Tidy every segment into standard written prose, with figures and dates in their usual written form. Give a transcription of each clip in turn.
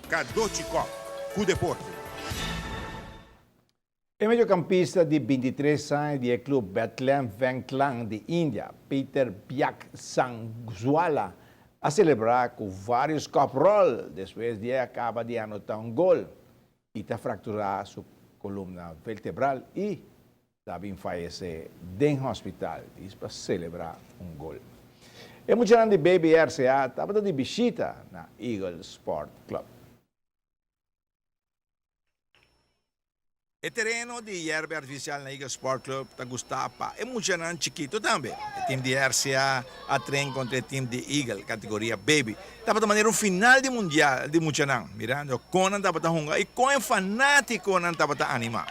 Cadochi Kock cu deporte. E mediocampista di 23 aña di e club Bethlehem Vengthlang di India, Peter Biaksangzuala, a celebra cu varios koprol despues di a caba di anota un gol y ta fractura su columna vertebral y ta bin fayece den hospital dis pa celebra un gol. E muchanan di Baby RCA tabata di bishita na Eagle Sport Club. E tereno di yerba artificial na Eagle Sport Club ta gusta pa e muchanan chikito tambe. E team di RCA a train contra e team di Eagle, categoria Baby. Tabata manera un final di mundial di muchanan, mirando con nan tabata hunga y con e fanaticonan tabata anima.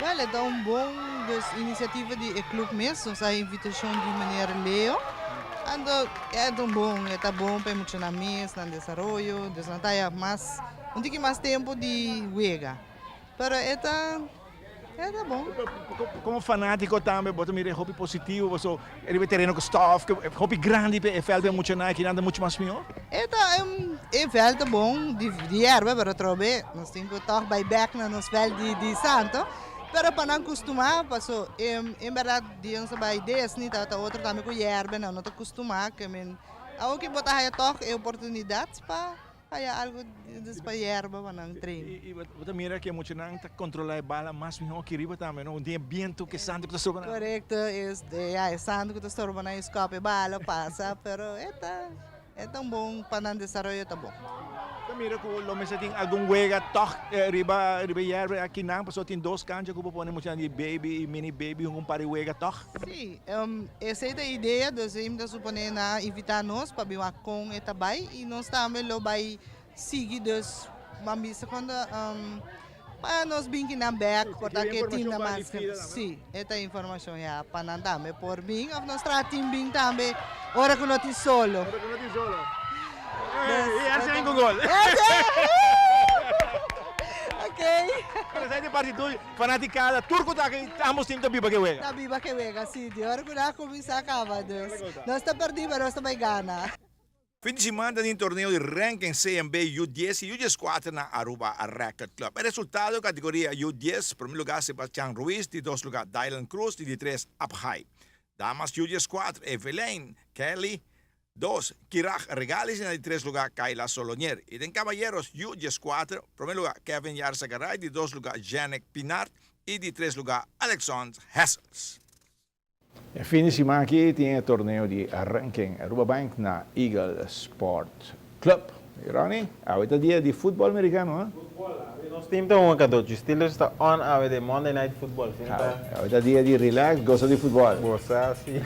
Wel, e ta un bon dus iniciativa di e club mes, nos a invitacion di meneer Leo, anto e ta un bon, e ta bon pa e muchanan mes, nan desaroyo, dus nan ta haya mas, un tiki mas tempo di wega. Pero e ta e ta bon. Como fanatico tambe bo ta mira e hopi positivo paso riba e tereno cu stof cu hopi grandi pe e veld pe muchanan aki nan ta mucho mas miho. E ta e veld ta bon di di yerba pero atrobe nos tin cu toch bay bek na nos veld di di santo pero pa nan custuma paso en berdad dia nos ta bay Disney ta otro tambe cu yerba nan no ta custuma ke men awo ki bo ta haya toch e oportunidad pa Haya algo dus pa yerba pa nan train. I bo ta mira ku e muchanan ta kontrolá e bala mas mihó aki riba tambe, no? Tin e bientu ku e santu ku ta storba nan. Korekto, ya e santu ku ta storba nan e skòp e bala pasa, pero e ta e ta un bon pa nan desaroyo ta bon. Ta mira ku lo mester tin algun wega tòg riba riba e yerba aki nan, pasobra tin dos kancha ku bo pone muchanan di baby i mini baby hunga un par di wega tòg. Sí, esei ta e idea, dus mi ta suponé nan a invitá nos pa bin wak kon e ta bai i nos tambe lo bai sigui dus ban bisa kon ta pa nos bin kinan bek por ta ke tin na mas sí e ta informashon ya pa nan tambe por bin òf nos traha tin bin tambe ora ku no tin solo. Ora ku no tin solo. I RCN ku gol. Okey. Pero esei ta e parti tuyo. Fanaticada tur cu ta aki ambos team ta biba ke wega. Ta biba ke wega si di ora cu nan a cuminsa caba dus nos ta perdi pero nos ta bay gana. Fin di siman ta tin torneo di ranking CMB U dies y U dieskuater na Aruba Racket Club. E resultado categoria U dies, prome lugar Sebastian Ruiz, di dos lugar Dylan Cruz y di tres Abhay. Damas U dieskuater Evelyn Kelly, Dos, Kiraj Regalis y na di tres lugar Kayla Solonier. Y den caballeros U dieskuater, prome lugar Kevin Yarzagaray, di dos lugar Janek Pinard y di tres lugar Alexandre Hessels. E fin di siman aki tin e torneo di ranking Aruba Bank na Eagle Sport Club. Y Ronnie, awe ta dia di futbol mericano, ha? Futbol, awe nos team ta hunga cadochi. Steelers ta on awe den Monday Night Football. Sin ta. Awe ta dia di relax, gosa di futbol. Gosa, si.